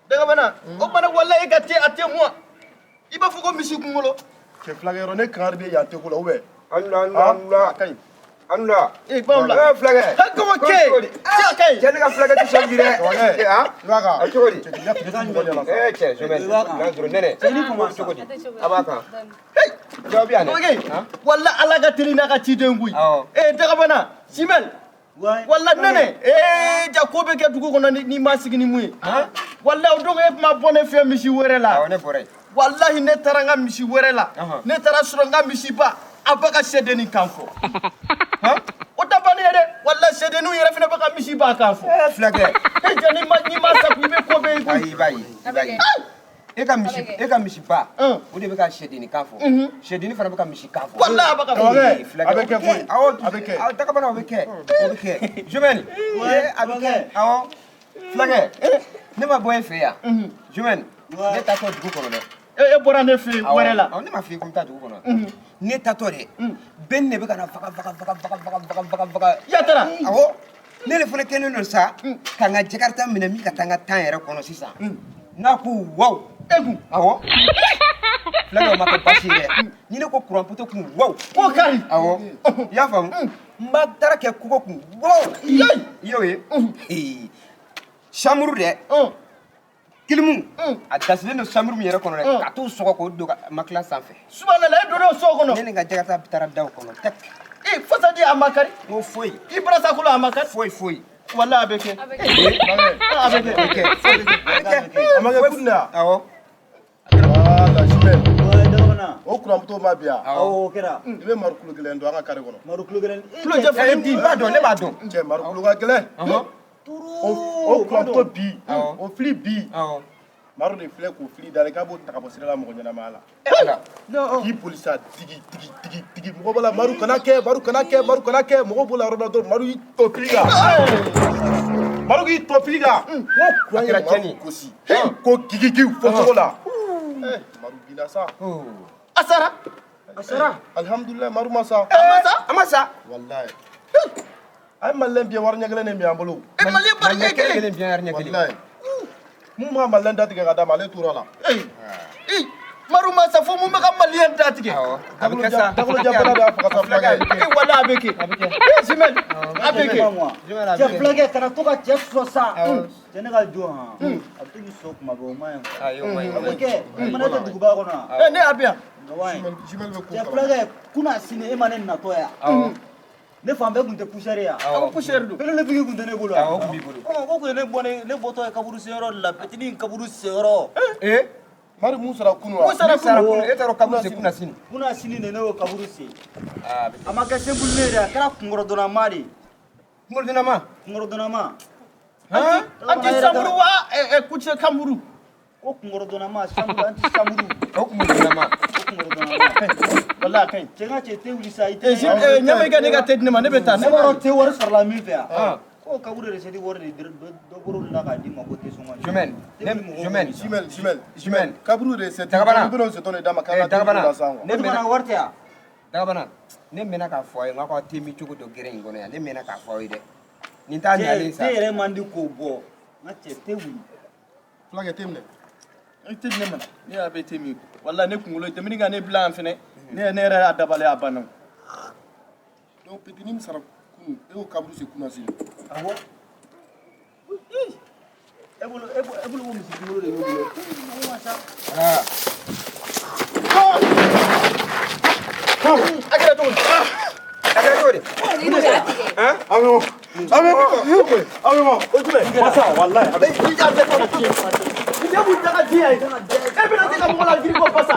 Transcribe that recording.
Dagabana, o mana walayi e ka te a tɛ mɔ. I b'a fɔ ko misi kunkolo. Cɛ fulakɛ yɔrɔ ne kangari bɛ yan te ko la ou bien? An wula, an wula, an wula. A ka ɲi. An wula. Eh, ba wula. Eh, fulakɛ. Ha, kɔmɔ kɛ. Cɛ a ka ɲi. Cɛ, ne ka fulakɛ tɛ sɔn bi dɛ. Kabakɛ. Eh, han? Ibaka. A cogo di? Cɛ k'i ka tile ti mɔgɔ ɲɛna sa. Eh, cɛ, Jomɛn. N'a dɔrɔn nɛnɛ. Cɛ, ni kɔmɔ Cogo di? A b'a kan. Dɔ bɛ yan dɛ. Kɔmɔkɛ, Han? wala Ala ka teli n'a ka ciden koyi. Awɔ. Eh, Dagabana, Simɛl. Wala nɛnɛ, eh, ja ko bɛ kɛ dugu kɔnɔ ni ma sigi ni mun ye. Wala o don e kuma bɔ ne fɛ misi wɛrɛ la. Awɔ, ne bɔra yen. Walahi ne taara n ka misi wɛrɛ la. Ne taara sɔrɔ n ka misiba a bɛ ka sɛdennin kan fɔ. O tɛ banni ye dɛ. Walahi sɛdenninw yɛrɛ fana bɛ ka misiba kan fɔ. Eh, fulakɛ. E jɔ ni ma sago i bɛ ko bɛɛ ye koyi. Ayi, i b'a ye, i b'a ye. E ka misiba, o de bɛ ka sɛdennin kan fɔ. Sɛdennin fana bɛ ka misi kan fɔ. Walahi a bɛ ka fɔ. Kabakɛ, Eh, fulakɛ, a bɛ kɛ koyi. Awɔ, A bɛ kɛ. Awɔ, Dagabana, o bɛ kɛ. O bɛ kɛ. Jomɛn, eh, a bɛ kɛ. Awɔ. Fulakɛ, ne ma bɔ e fɛ yan. Jomɛn, ne taatɔ dugu kɔnɔ dɛ. E bɔra ne fɛ yen wɛrɛ la. Awɔ, ne ma f'i ye ko n bɛ taa dugu kɔnɔ. Ne taatɔ dɛ, bɛn de bɛ ka na faga faga faga faga faga faga faga faga. Yatara. Awɔ. Ne de fana kɛlen don sa ka n ka jakarita minɛ min ka taa n ka tan yɛrɛ kɔnɔ sisan. N'a ko waw. E kun. Awɔ. Fulakɛ, o ma kɛ baasi ye dɛ. Ni ne ko kuran poto kun waw. K'o kari. Awɔ. I y'a faamu? N b'a taara kɛ kogo kun waw. Yeyi. I y'o ye? Ee. Chambre dɛ. Clim. A dasilen don chambre min yɛrɛ kɔnɔ dɛ. Ka t'o sɔgɔ k'o don ka matelas sanfɛ. Subhanallah, e donna o so kɔnɔ. Ne ni n ka jakarita taara da o kɔnɔ. Tɛk. E fasadi a ma kari. N ko foyi. I bɔra sa kolo a ma kari. Foyi foyi. Walahi a bɛ kɛ. A bɛ kɛ. A bɛ kɛ. A bɛ kɛ. A bɛ kɛ. A ma kɛ kun de ya? Awɔ. Voilà, Jumɛn. Dagabana. O kuranpoto ma bi yan. Awɔ, o kɛra. I bɛ mari kulo gɛlɛn don an ka kare kɔnɔ. Maro kulo gɛlɛn. Kulo jɛ fana di. I b'a dɔn, ne b'a dɔn. Cɛ, mari kulo ka gɛlɛn. O kuranpoto bi, o fili bi. Awɔ. Mari de filɛ k'o fili da la k'a b'o ta ka bɔ sira la mɔgɔ ɲɛnamaya la. Ala. K'i boli sa digi digi digi digi mɔgɔ b'a la Maru kana kɛ, Maru kana kɛ, Maru kana kɛ, mɔgɔ b'o la yɔrɔ dɔ la dɔrɔn Maru y'i tɔ fili kan. Maru k'i tɔ fili kan. N ko kuran ye A kɛra Maru tiɲɛni ye. gosi. Ko gigigi fɔ cogo la. Eh, Maru binna sa. A sara. A sara. Alhamdulilayi, Maru ma sa. A ma sa. A ma sa. Walayi. A ye maliyɛn biɲɛ wari ɲɛ kelen de min an bolo. E maliyɛn bari ɲɛ kelen. Kelen biɲɛ ɲɛ kelen. Walayi. Mun b'a maliyɛn datigɛ ka d'a ma, ale tora la. Ee, Maru ma sa fo mun bɛ ka maliyɛn da tigɛ. Awɔ. A bɛ kɛ sa. Dagolo jabana de y'a faga sa fulakɛ. E walahi a bɛ kɛ. A bɛ kɛ. E Simɛl, a bɛ kɛ. Jumɛn a bɛ Cɛ kɛ. fulakɛ, kana to ka cɛ sɔsɔ sa. Awɔ. Cɛ, ne ka jɔn han. A bɛ to k'i sɔ kuma bɛɛ, o man ɲi. Ayi, o ma ɲi. A bɛ kɛ. E mana tɛ duguba kɔnɔ yan. E ne a bɛ yan. Nka ɲi. Jumɛn bɛ ko Cɛ kalama. fulakɛ, kunna sini e ma ne natɔ yan. Awɔ. Ne fan bɛɛ kun tɛ poussière yan. A ko poussière don. Pneu pique kun tɛ ne bolo yan. Awɔ, o kun b'i bolo. Ɔ, ko kun ye ne bɔ ne bɔtɔ ye kaburu senyɔrɔ de la, petini kaburu senyɔrɔ. Ee. Mari mun sara kunu wa? Mun sara Ni sara kunu, e taara kaburu sen kunna sini. Kunna sini de ne y'o kaburu sen. Aa, a bɛ A ma kɛ simple ne ye dɛ, a kɛra kunkɔrɔdonnama de ye. Kunkolodonnama. Kunkɔrɔdonnama. Han? An ti samuru wa ɛ kucɛ kamuru. Ko kunkɔrɔdonnama, samuru, an ti samuru. O kunkolodonnama. Ko kunkɔrɔdonnama. Walahi a ka ɲi. Cɛ n ka cɛ te wuli sa i E tɛ. ɲamɛ i ka ne ka te di ne ma, ne bɛ taa. Ne b'a dɔn te wari sɔrɔla min fɛ yan. Ah. Ko kaburu de seli wari de dɔ bɔr'olu la k'a d'i ma ko te sɔngɔ. Jumɛn? Te Ne wuli mɔgɔw jumɛn? b'o Jumɛn, jumɛn, Jumɛn? Kaburu de c'est Dagabana. I bɛn'o setɔ de d'a ma k'an Eh, ka te Dagabana. la san quoi. Ne O tuma mɛnna na wari tɛ yan. Dagabana, ne mɛnna k'a fɔ a ye n k'aw ka te min cogo dɔ gɛrɛ in kɔnɔ yan. Ne mɛnna k'a fɔ aw ye dɛ. Nin t'a ɲalen Cɛ sa. te yɛrɛ man di k'o bɔ. N ka cɛ te wuli. Fulakɛ te minɛ. I te di ne ma. Ne yɛrɛ bɛ te min. Walahi ne kunkolo tɛmɛni ka ne bila yan fɛnɛ. Ne yɛrɛ y'a dabali a banna. Donc petini min sara kunu, e y'o kaburu sen kunna sini. Awɔ. E bolo e bolo e bolo ko misi kunkolo de b'e bolo. Mɔgɔ ma sa. Aa. A kɛra cogo di? A kɛra cogo di? Han? A bɛ bɔ. A bɛ bɔ. A bɛ bɔ. O jumɛn? Masa, walayi. A bɛ I y'a bɛɛ ta ka tiɲɛ. I bɛ mun daga diɲɛ ye? E bɛna se ka mɔgɔ la girin ko basa.